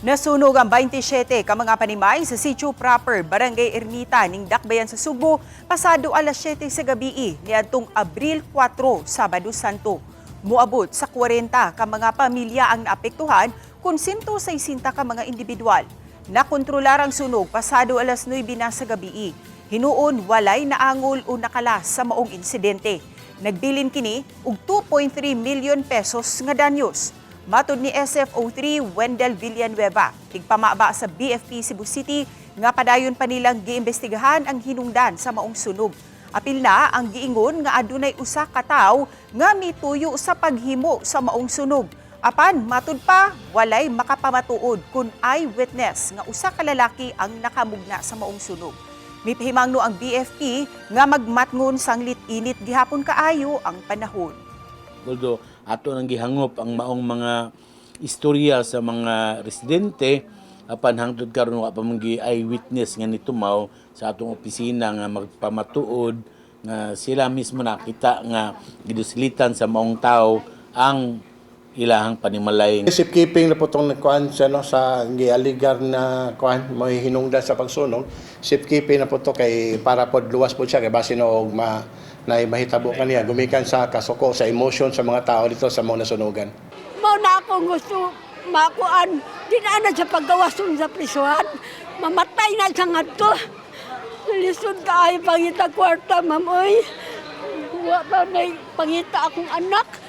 Nasunog ang 27 ka mga panimay sa Sitio Proper, Barangay Ermita, ning Dakbayan sa Sugbo, pasado alas 7 sa gabi niadtong Abril 4, Sabado Santo. Muabot sa 40 ka mga pamilya ang naapektuhan kun 160 ka mga individual. Nakontrolar ang sunog pasado alas 9 na sa gabi. Hinuon walay naangol o nakalas sa maong insidente. Nagbilin kini og 2.3 million pesos nga danyos. Matod ni SFO3 Wendell Villanueva, tigpamaba sa BFP Cebu City nga padayon pa nilang giimbestigahan ang hinungdan sa maong sunog. Apil na ang giingon nga adunay usa ka tawo nga mituyo sa paghimo sa maong sunog. Apan matud pa, walay makapamatuod kung eyewitness nga usa ka lalaki ang nakamugna sa maong sunog. Mipahimangno ang BFP nga magmatngon sanglit init gihapon kaayo ang panahon. Although ato nang gihangop ang maong mga istorya sa mga residente, apan hangtod karon wa pa man gi eyewitness nga nitumaw sa atong opisina nga magpamatuod nga sila mismo nakita nga giduslitan sa maong tao ang ilahang panimalay. Safekeeping na po itong kuan sa, no, sa gialigar na kuan may hinungdan sa pagsunog. Safekeeping na po to kay para po luwas po siya kay basin og ma na mahitabo kaniya gumikan sa kasuko, sa emotion sa mga tao dito sa mga nasunugan. Mao na akong gusto makuan. Di na na sa paggawason sa prisuhan. Mamatay na siya ngadto. Lisod kaayo pangita kwarta, ma'am, oy. Wa pa na pangita akong anak.